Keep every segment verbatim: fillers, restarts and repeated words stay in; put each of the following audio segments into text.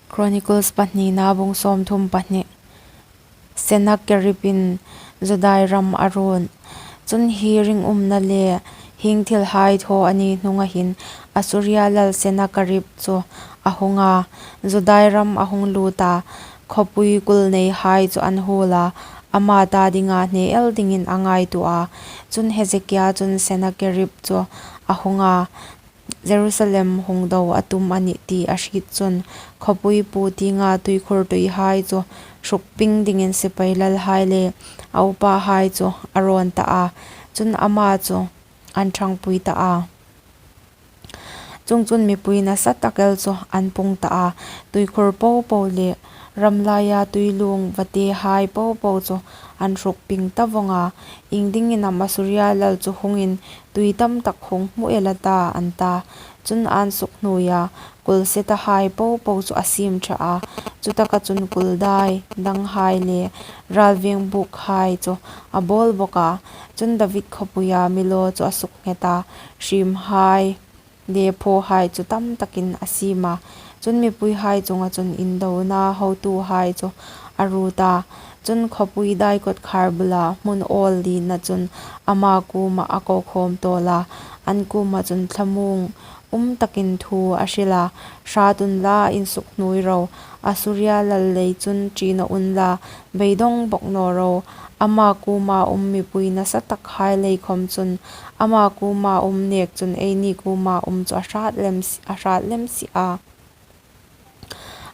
Chronicles pahnina bung sawmthum pahni. Sennacherib-in Judai ram a run. Chun hi ringumna le hieng thilhai thaw a ni hnunga hin Assuria lal Sennacherib chu a hung a, Judai ram a hung lut a, khawpui kul neihai chu an huol a, ama ta dinga hne el dingin a ngaituo a. Chun Hezekia chun Sennacherib chu a hung a, Jerusalem hung do a tum a nih ti a hriet chun, khawpui pu tienga tuikhur tuihai chu hrukping dingin sipai lalhai le a upahai chu a rawn ta a, chun ama chu an ṭhangpui ta a. Chuongchun mipui nasa tak el chu an pung ta a, tuikhur popo le ram laia tuilung vatehai popo chu an hrukping ta vawng a. Iengdingin am Assuria lal chu hungin tui tam tak hung hmu el a ta, an ta. Chun an suk hnuoia kul setahai popo chu a siem ṭha a, chutaka chun kul dai danghai le ralveng bukhai chu a bawl bawk a. Chun David khawpuia mi law chu a suk nghet a, hriemhai le phawhai chu tam takin a siem a. Chun mipuihai chunga chun indona hotuhai chu a ruot a. Chun khawpui dai kawtkhar bula hmun awl lina chun ama kuoma a ko khawm tawl a, an kuoma chun thlamuong um takin thu a hril a, hrat unla, insuk hnuoi ro, Assuria lal lei chun ṭi naw unla, beidawng bawk naw ro. Ama kuoma um mipui nasa takhai lei khawm chun, ama kuoma um nek chun eini kuoma um chu a hrat lem si, a hrat lem si a.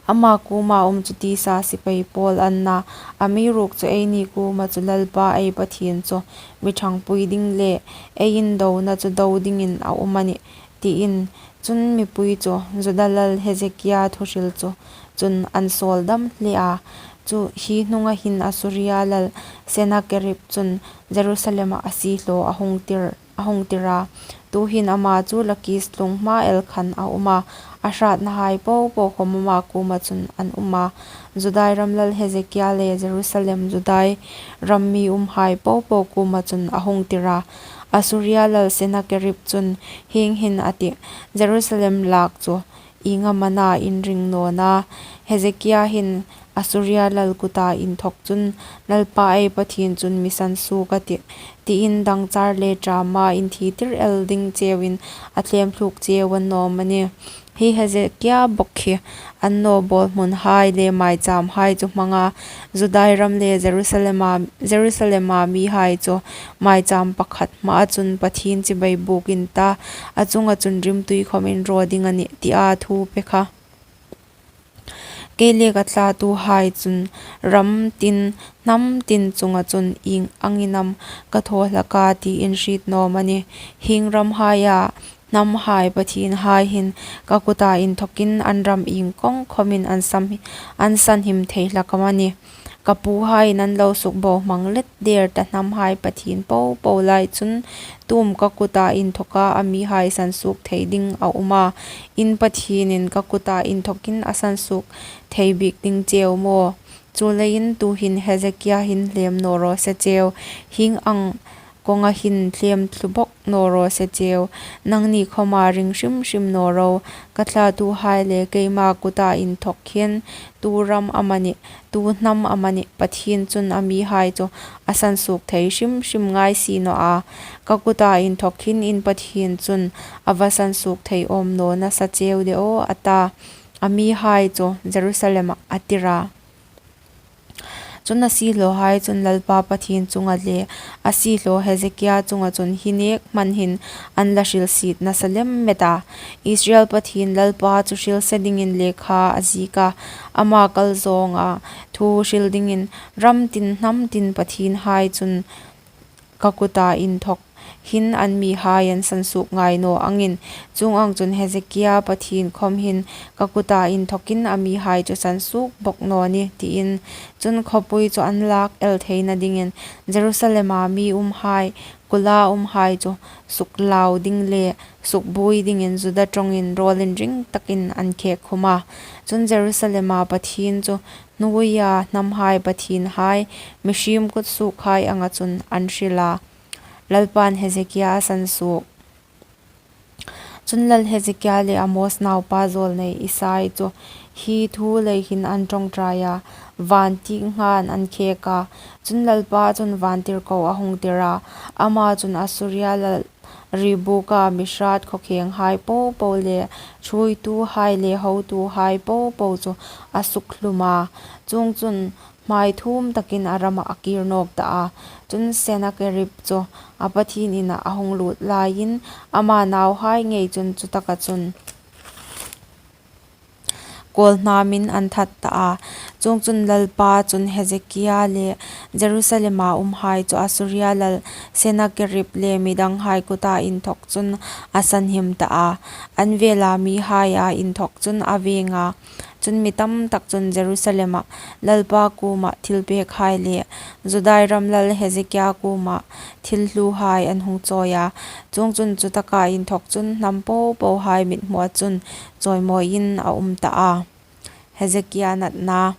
Ama kuoma um chu tisa sipai pawl an na, amiruokchu eini kuoma chu Lalpa ei Pathien chu mi ṭhangpui ding le ei indona chu do dingin a um a nih, tiin. Chun mipui chu Juda lal Hezekia thuhril chu chun an sawl dam hle a. Chu hi hnunga hin Assuria lal Sennacherib chun Jerusalema a siehlaw a hung tir, a hung tir a. Tuhin ama chu Lakis tlung hma el khan a um a, a hratnahai popo khawm ama kuoma chun an um a. Judai ram lal Hezekia le Jerusalem Judai ram mi umhai popo kuoma chun a hung tir a. Assuria lal Sennacherib chun hieng hin a tih, Jerusalem lak chu ieng am a na in ring naw na? Hezekia hin Assuria lal kuta inthawk chun Lalpa ei Pathien chun mi sansuok a tih, tiin dangchar le ṭama inthi tir el ding cheuin a thlem thluk cheu a ni naw am a nih? Hi Hezekia bawk hi an naw bawl hmunhai le maichâmhai chu hmanga Judai ram le Jerusalema, Jerusalema mihai chu maichâm pakhat hmaa chun Pathien chibai bûk in ta, a chunga chun rimtui khawm in raw ding a nih, tia thu pe kha. Kei le ka thlatuhai chun ram tin, hnam tin chunga chun ieng angin am ka thaw hlak a, tiin hriet naw am a nih? Hieng ramhaia hnamhai pathienhai hin ka kuta inthawkin an ram ieng kawng khawmin an sam, an sanhim thei hlak am a nih? Ka puhaiin an lo sukbohmang let der ta hnamhai pathien popo lai chun tu am ka kuta inthawka a mihai sansuok thei ding a um a? In Pathienin ka kuta inthawkin a sansuok thei bik ding cheu maw? Chuleiin tuhin Hezekia hin hlem naw raw se cheu, hieng ang kawnga hin hlem thlu bawk naw raw se cheu. Nangni khawma ring hrim hrim naw ro. Ka thlatuhai le keima kuta inthawk hin tu ram amanih, tu hnam amanih, Pathien chun a mihai chu a sansuok thei hrim hrim ngai si naw a. Ka kuta inthawk hin in Pathien chun a va sansuok thei awm naw nasa cheu de aw, a ta. A mihai chu Jerusalema a tir a. Chun a siehlawhai chun Lalpa Pathien chunga le a siehlaw Hezekia chunga chun hi nek hman hin an la hrilsiet nasa lem met a. Israel Pathien Lalpa chu hrilse dingin lekha a ziek a, ama kal zawnga thu hril dingin ram tin hnam tin pathienhai chun ka kuta inthawk hin an mihai an sansuok ngai naw angin, chuong ang chun Hezekia Pathien khawm hin ka kuta inthawkin a mihai chu sansuok bawk naw nih, tiin. Chun khawpui chu an lak el theina dingin Jerusalema mi umhai, kula umhai chu suklau ding le sukbuoi dingin Juda ṭawngin rawl inring takin an khek khum a. Chun Jerusalema Pathien chu hnuoia hnamhai pathienhai, mihriem kutsuokhai anga chun an hril a. Lalpan Hezekia a sansuok. Chun, Lal Hezekia le Amoz naupa zawlnei Isai chu hi thu lei hin an ṭawngṭai a, van tieng hnain an khêk a. Chun, Lalpa chun vantirko a hung tir a, ama chun Assuria lal Ribuka Misrat khawkhenghai po po le ṭhuoituhai le hotuhai po po chu a sukhlum a. Chuongchun, hmai thum takin a ramah a kir nawk ta a. Chun, Sennakerib chu a Pathien inah a hung lut laiin, ama nauhai ngei chun chutaka chun kawlhnamin an that ta a. Chuongchun, Lalpa chun Hezekia le Jerusalema umhai chu Assuria lal Sennakerib le mi danghai kuta inthawk chun a sanhim ta a. An vela mihaia inthawk chun a veng a. Chun, mi tam tak chun Jerusalema Lalpa kuoma thilpekhai le Judai ram lal Hezekia kuoma thil hluhai an hung chawi a. Chuongchun, chutaka inthawk chun hnam po pohai mithmua chun chawimawiin a um ta a. Hezekia natna.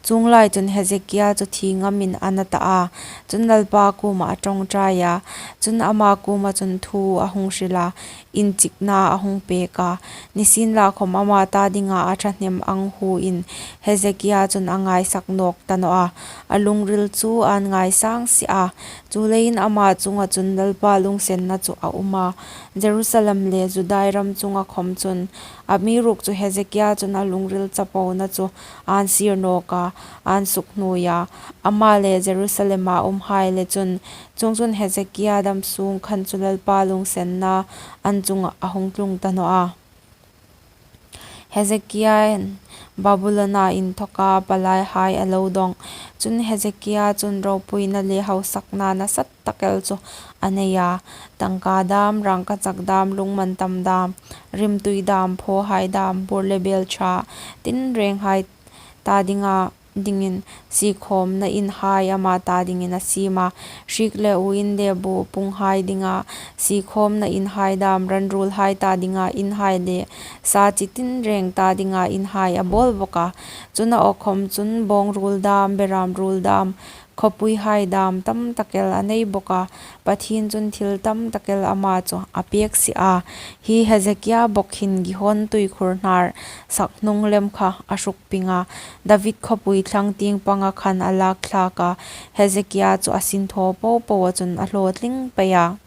Chuong lai chun Hezekia chu thi ngamin a na ta a. Chun, Lalpa kuoma a ṭawngṭai a. Chun, ama kuoma chun thu a hung hril a, inchikna a hung pek a. Nisienlakhawm, ama ta dinga a ṭhahnem ang huin Hezekia chun a ngaisak nawk ta naw a, a lungril chu a'n ngaisang si a. Chuleiin, ama chunga chun Lalpa lungsenna chu a um a, Jerusalem le Judai ram chunga khawm chun. Amiruokchu, Hezekia chun a lungril chapona chu a'n sir nawk a, a'n sukhnuoi a, ama le Jerusalema umhai le chun. Chuongchun, Hezekia dam sung khan chu Lalpa lungsenna an chunga a hung tlung ta naw a. Hezekia'n Babulona inthawka palaihai a lo dawng. Chun, Hezekia chun ropuina le hausakna nasa tak el chu a nei a. Tangka dam, rangkachak dam, lungmantam dam, rimtui dam, phawhai dam, bur le bel ṭha, tinrenghai ta dinga dingin, sikhawmna inhai ama ta dingin a siem a. Hriek le uoin le bu punghai dinga sikhawmna inhai dam, ran ruolhai ta dinga inhai le sa chi tinreng ta dinga inhai a bawl bawk a. Chun, a aw khawm chun bawng ruol dam, beram ruol dam, khawpuihai dam tam tak el a nei bawk a. Pathien chun thil tam tak el ama chu a pek si a. Hi Hezekia bawk hin Gihon tuikhur hnar sakhnung lem kha a hruk ping a. David khawpui thlang tieng panga khan a lak thlak a. Hezekia chu a sinthaw po poa chun a hlawtling pei a.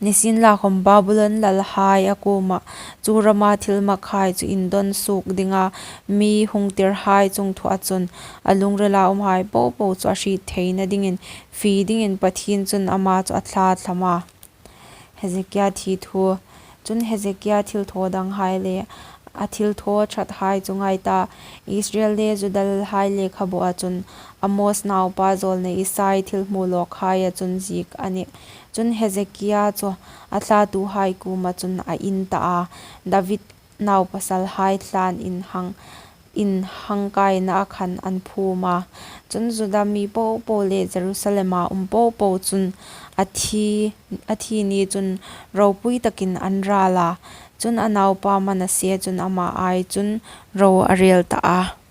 Nisienlakhawm, Babulon lalhai a kuoma chu rama thilmakhai chu indawn suok dinga mi hung tirhai chungthua chun a lungrila umhai po po chu a hriet theina dingin fie dingin Pathien chun ama chu a thlathlam a. Hezekia thi thu. Chun, Hezekia thilthaw danghai le a thilthaw ṭhathai chu ngai ta, Israel le Juda lalhai lekhabua chun Amoz naupa zawlnei Isai thil hmu lawkhaia chun ziek a nih. Chun, Hezekia chu a thlatuhai kuoma chun a in ta a, David naupasalhai thlain inhang, inhangkainaa khan an phum a. Chun, Juda mi po po le Jerusalema um po po chun a thi, a thi ni chun ropui takin an ral a. Chun, a naupa Manasse chun ama ai chun ro a rel ta a.